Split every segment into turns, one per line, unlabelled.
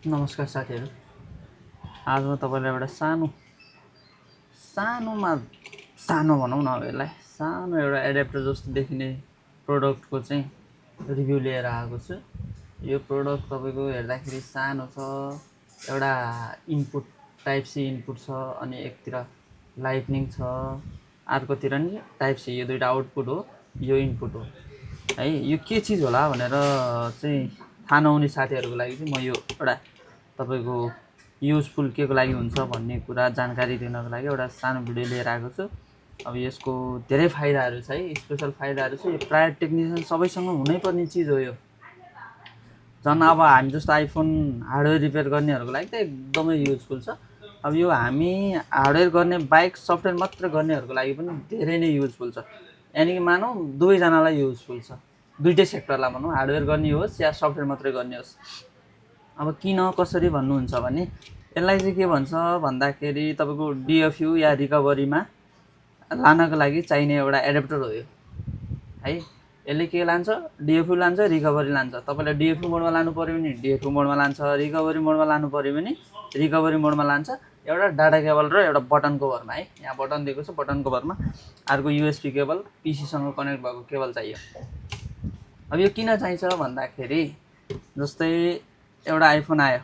नमस्कार साथीहरू। आज म तपाईँलाई एउटा सानो भनौँ न अब यसलाई सानो एउटा एड्याप्टर जस्तो देखिने प्रोडक्टको चाहिँ रिभ्यू लिएर आएको छु। यो प्रोडक्ट तपाईँको हेर्दाखेरि सानो छ, एउटा इनपुट टाइप सी इनपुट छ अनि एकतिर लाइटनिङ छ, अर्कोतिर नि टाइप सी, यो दुईवटा आउटपुट हो, यो इनपुट हो है। यो के चिज होला भनेर चाहिँ थाहा नहुने साथीहरूको लागि चाहिँ म यो एउटा तपाईँको युजफुल के को लागि हुन्छ भन्ने कुरा जानकारी दिनको लागि एउटा सानो भिडियो लिएर आएको छु। अब यसको धेरै फाइदाहरू छ है, स्पेसल फाइदाहरू छ। यो प्रायः टेक्निसियन सबैसँग हुनैपर्ने चिज हो। यो झन् अब हामी जस्तो आइफोन हार्डवेयर रिपेयर गर्नेहरूको लागि त एकदमै युजफुल छ। अब यो हामी हार्डवेयर गर्ने बाइक सफ्टवेयर मात्र गर्नेहरूको लागि पनि धेरै नै युजफुल छ। यानि कि मानौँ दुवैजनालाई युजफुल छ, दुइटै सेक्टरलाई भनौँ, हार्डवेयर गर्ने होस् या सफ्टवेयर मात्रै गर्ने होस्। अब किन कसरी भन्नुहुन्छ भने यसलाई चाहिँ के भन्छ भन्दाखेरि तपाईँको डिएफयु या रिकभरीमा लानको लागि चाहिने एउटा एडाप्टर हो यो है। यसले के लान्छ, डिएफयु लान्छ, रिकभरी लान्छ। तपाईँलाई डिएफयु मोडमा लानु पऱ्यो भने डिएफयु मोडमा लान्छ, रिकभरी मोडमा लानु पऱ्यो भने रिकभरी मोडमा लान्छ। एउटा डाटा केबल र एउटा बटनको भरमा है, यहाँ बटन दिएको छ, बटनको भरमा अर्को युएसबी केबल, पिसीसँग कनेक्ट भएको केबल चाहियो। अब यो किन चाहिन्छ भन्दाखेरि जस्तै एउटा आइफोन आयो,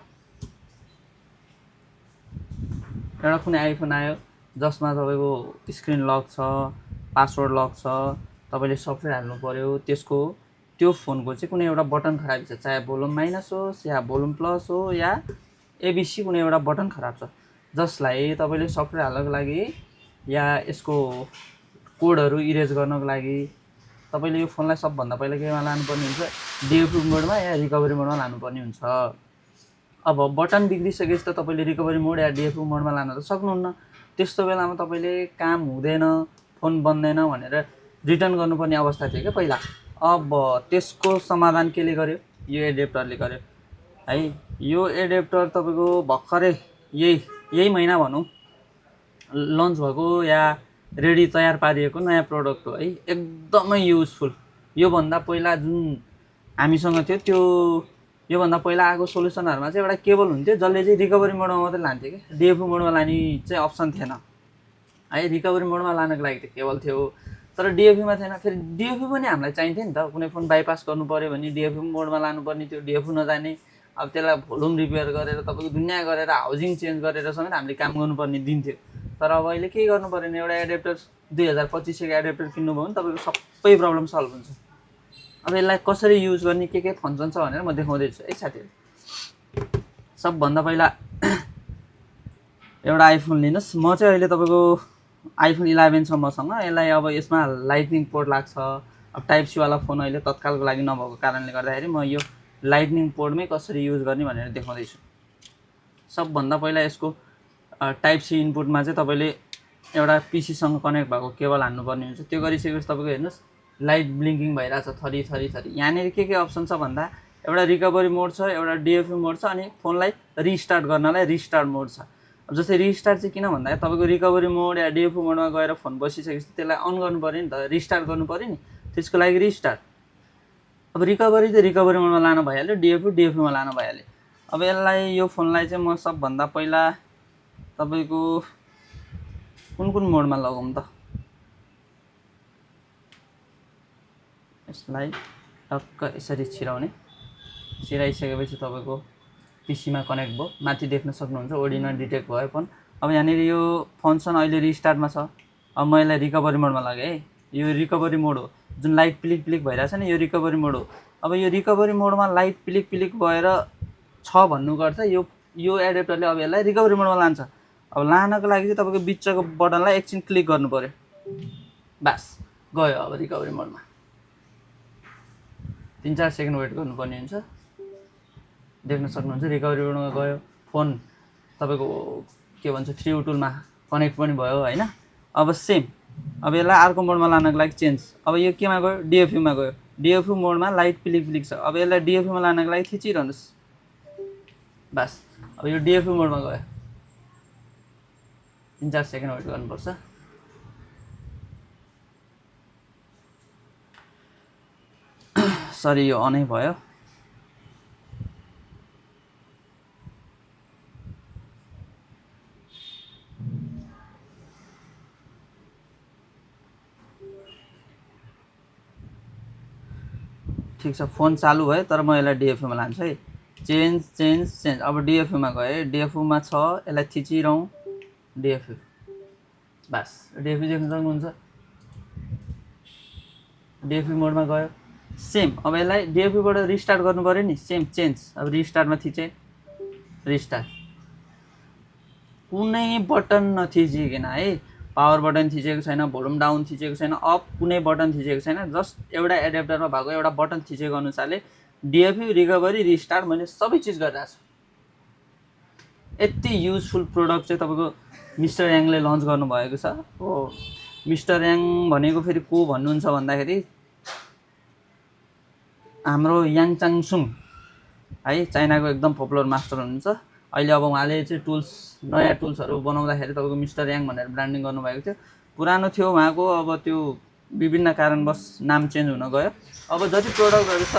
एउटा कुनै आइफोन आयो जसमा तपाईँको स्क्रिन लक छ, पासवर्ड लक छ, तपाईँले सफ्टवेयर हाल्नु पऱ्यो, त्यसको त्यो फोनको चाहिँ कुनै एउटा बटन खराब छ, चाहे भोल्युम माइनस होस् या भोल्युम प्लस हो या एबिसी कुनै एउटा बटन खराब छ, जसलाई तपाईँले सफ्टवेयर हाल्नको लागि या यसको कोडहरू इरेज गर्नको लागि तपाईँले यो फोनलाई सबभन्दा पहिला केमा लानुपर्ने हुन्छ, डिएफयु मोडमा या रिकभरी मोडमा लानुपर्ने हुन्छ। अब बटन बिग्रिसकेपछि त तपाईँले रिकभरी मोड या डिएफयु मोडमा लान त सक्नुहुन्न। त्यस्तो बेलामा तपाईँले काम हुँदैन, फोन बन्दैन भनेर रिटर्न गर्नुपर्ने अवस्था थियो क्या पहिला। अब त्यसको समाधान केले गर्यो, यो एडेप्टरले गर्यो है। यो एडेप्टर तपाईँको भर्खरै यही महिना भनौँ लन्च भएको या रेडी तयार पारिएको नयाँ प्रोडक्ट हो है। एकदमै युजफुल। योभन्दा पहिला जुन हामीसँग थियो त्यो योभन्दा पहिला आएको सोल्युसनहरूमा चाहिँ एउटा केबल हुन्थ्यो जसले चाहिँ रिकभरी मोडमा मात्रै लान्थ्यो क्या, डिएफयु मोडमा लाने चाहिँ अप्सन थिएन है। रिकभरी मोडमा लानको लागि त केबल थियो तर डिएफयूमा थिएन। फेरि डिएफयू पनि हामीलाई चाहिन्थ्यो नि त, कुनै फोन बाइपास गर्नु पऱ्यो भने डिएफयू मोडमा लानुपर्ने थियो, डिएफयू नजाने। अब त्यसलाई भोल्युम रिपेयर गरेर तपाईँको दुनियाँ गरेर हाउजिङ चेन्ज गरेर समेत हामीले काम गर्नुपर्ने दिन थियो। तर अब अहिले के गर्नु पऱ्यो भने एउटा एडेप्टर 2025को एडेप्टर किन्नुभयो भने तपाईँको सबै प्रब्लम सल्भ हुन्छ। अब यसलाई कसरी युज गर्ने, के फङ्सन छ भनेर म देखाउँदैछु है साथीहरू। सबभन्दा पहिला एउटा आइफोन लिनुहोस्। म चाहिँ अहिले तपाईँको आइफोन 11 छ मसँग। यसलाई अब यसमा लाइटनिङ पोर्ट लाग्छ। अब टाइप सी वाला फोन अहिले तत्कालको लागि नभएको कारणले गर्दाखेरि म यो लाइटनिङ पोर्टमै कसरी युज गर्ने भनेर देखाउँदैछु। सबभन्दा पहिला यसको टाइप सी इनपुटमा चाहिँ तपाईँले एउटा पिसीसँग कनेक्ट भएको केबल हान्नुपर्ने हुन्छ। त्यो गरिसकेपछि तपाईँको हेर्नुहोस् लाइट ब्लिङ्किङ भइरहेछ थरी। यहाँनिर के अप्सन छ भन्दा एउटा रिकभरी मोड छ, एउटा डिएफयू मोड छ अनि फोनलाई रिस्टार्ट गर्नलाई रिस्टार्ट मोड छ। अब जस्तै रिस्टार्ट चाहिँ किन भन्दा तपाईँको रिकभरी मोड या डिएफयू मोडमा गएर फोन बसिसकेपछि त्यसलाई अन गर्नु पऱ्यो नि त, रिस्टार्ट गर्नु पऱ्यो नि, त्यसको लागि रिस्टार्ट। अब रिकभरी चाहिँ रिकभरी मोडमा लानु भइहाल्यो, डिएफयूमा लानु भइहाल्यो। अब यसलाई यो फोनलाई चाहिँ म सबभन्दा पहिला तपाईँको कुन मोडमा लगाउँ त, यसलाई टक्क यसरी छिराइसकेपछि तपाईँको पिसीमा कनेक्ट भयो। माथि देख्न सक्नुहुन्छ ओडिनो डिटेक्ट भयो फोन। अब यहाँनिर यो फङ्सन अहिले रिस्टार्टमा छ। अब म यसलाई रिकभरी मोडमा लगाएँ है। यो रिकभरी मोड हो, जुन लाइट पिलिक भइरहेछ नि, यो रिकभरी मोड हो। अब यो रिकभरी मोडमा लाइट पिलिक भएर छ भन्नुको अर्थ यो एडेप्टरले अब यसलाई रिकभरी मोडमा लान्छ। अब लानको लागि चाहिँ तपाईँको बिचको बटनलाई एकछिन क्लिक गर्नु पऱ्यो, बास गयो अब रिकभरी मोडमा। 3-4 सेकेन्ड वेट गर्नुपर्ने हुन्छ। देख्न सक्नुहुन्छ रिकभरी मोडमा गयो फोन। तपाईँको के भन्छ 3U टुलमा कनेक्ट पनि भयो होइन। अब सेम अब यसलाई अर्को मोडमा लानको लागि चेन्ज। अब यो केमा गयो, डिएफयूमा गयो। डिएफयू मोडमा लाइट पिलिक छ। अब यसलाई डिएफयूमा लानको लागि थिचिरहनुहोस्, बास अब यो डिएफयू मोडमा गयो। 3-4 सेकेन्ड वेट गर्नुपर्छ। सरी यो अनै भयो। ठिक छ, फोन चालु भयो तर म यसलाई डिएफयूमा लान्छु है। चेन्ज। अब डिएफयूमा गएँ, डिएफयूमा छ, यसलाई थिचिरहँ, डिएफयू, बस डिएफयू देख्न सक्नुहुन्छ। डिएफयू मोडमा गयो, सेम। अब यसलाई डिएफयूबाट रिस्टार्ट गर्नु पऱ्यो नि, सेम चेन्ज। अब रिस्टार्टमा थिचेँ, रिस्टार्ट। कुनै बटन नथिचिकन है, पावर बटन थिचेको छैन, भोल्युम डाउन थिचेको छैन, अफ कुनै बटन थिचेको छैन, जस्ट एउटा एडेप्टरमा भएको एउटा बटन थिचेको अनुसारले डिएफयू, रिकभरी, रिस्टार्ट मैले सबै चिज गरिरहेको छु। यति युजफुल प्रोडक्ट चाहिँ तपाईँको मिस्टर याङले लन्च गर्नुभएको छ। हो, मिस्टर याङ भनेको फेरि को भन्नुहुन्छ भन्दाखेरि हाम्रो याङ चाङसुङ है, चाइनाको एकदम पपुलर मास्टर हुनुहुन्छ। अहिले अब उहाँले चाहिँ नयाँ टुल्सहरू बनाउँदाखेरि तपाईँको मिस्टर याङ भनेर ब्रान्डिङ गर्नुभएको थियो। पुरानो थियो उहाँको, अब त्यो विभिन्न कारणवश नाम चेन्ज हुन गयो। अब जति प्रोडक्टहरू छ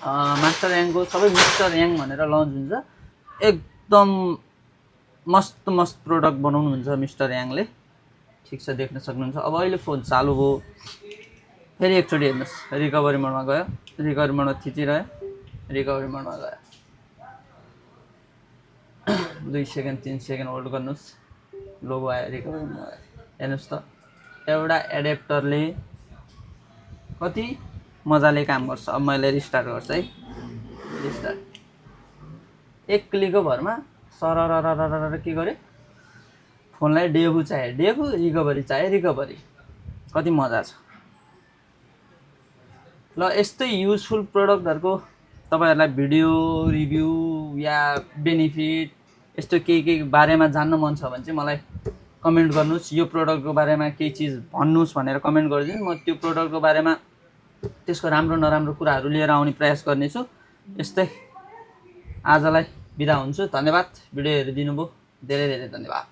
मास्टर याङको सबै मिस्टर याङ भनेर लन्च हुन्छ। एकदम मस्त प्रोडक्ट बनाउनुहुन्छ मिस्टर याङले। ठिक छ, देख्न सक्नुहुन्छ। अब अहिले फोन चालु भयो, फेरि एकचोटि हेर्नुहोस्, रिकभरी मोडमा गयो, रिकभरी मोडमा थिचिरह्यो, रिकभरी मोडमा गयो। 2 सेकेन्ड 3 सेकेन्ड होल्ड गर्नुहोस्, लोगो आयो, रिकभरी मोडमा गयो। हेर्नुहोस् त, एउटा एडेप्टरले कति मजाले काम गर्छ। अब मैले रिस्टार्ट गर्छु है, रिस्टार्ट। एक क्लिकको भरमा सरर के गरे, फोनलाई डिएफयू चाहियो डिएफयू, रिकभरी चाहियो रिकभरी। कति मजा छ। ल, यस्तै युजफुल प्रोडक्टहरूको तपाईँहरूलाई भिडियो रिभ्यू या बेनिफिट यस्तो केही बारेमा जान्न मन छ भने चाहिँ मलाई कमेन्ट गर्नुहोस्। यो प्रोडक्टको बारेमा केही चिज भन्नुहोस् भनेर कमेन्ट गरिदिनु। म त्यो प्रोडक्टको बारेमा त्यसको राम्रो नराम्रो कुराहरू लिएर आउने प्रयास गर्नेछु। यस्तै आजलाई बिदा हुन्छु। धन्यवाद, भिडियो हेरिदिनु भयो, धेरै धेरै धन्यवाद।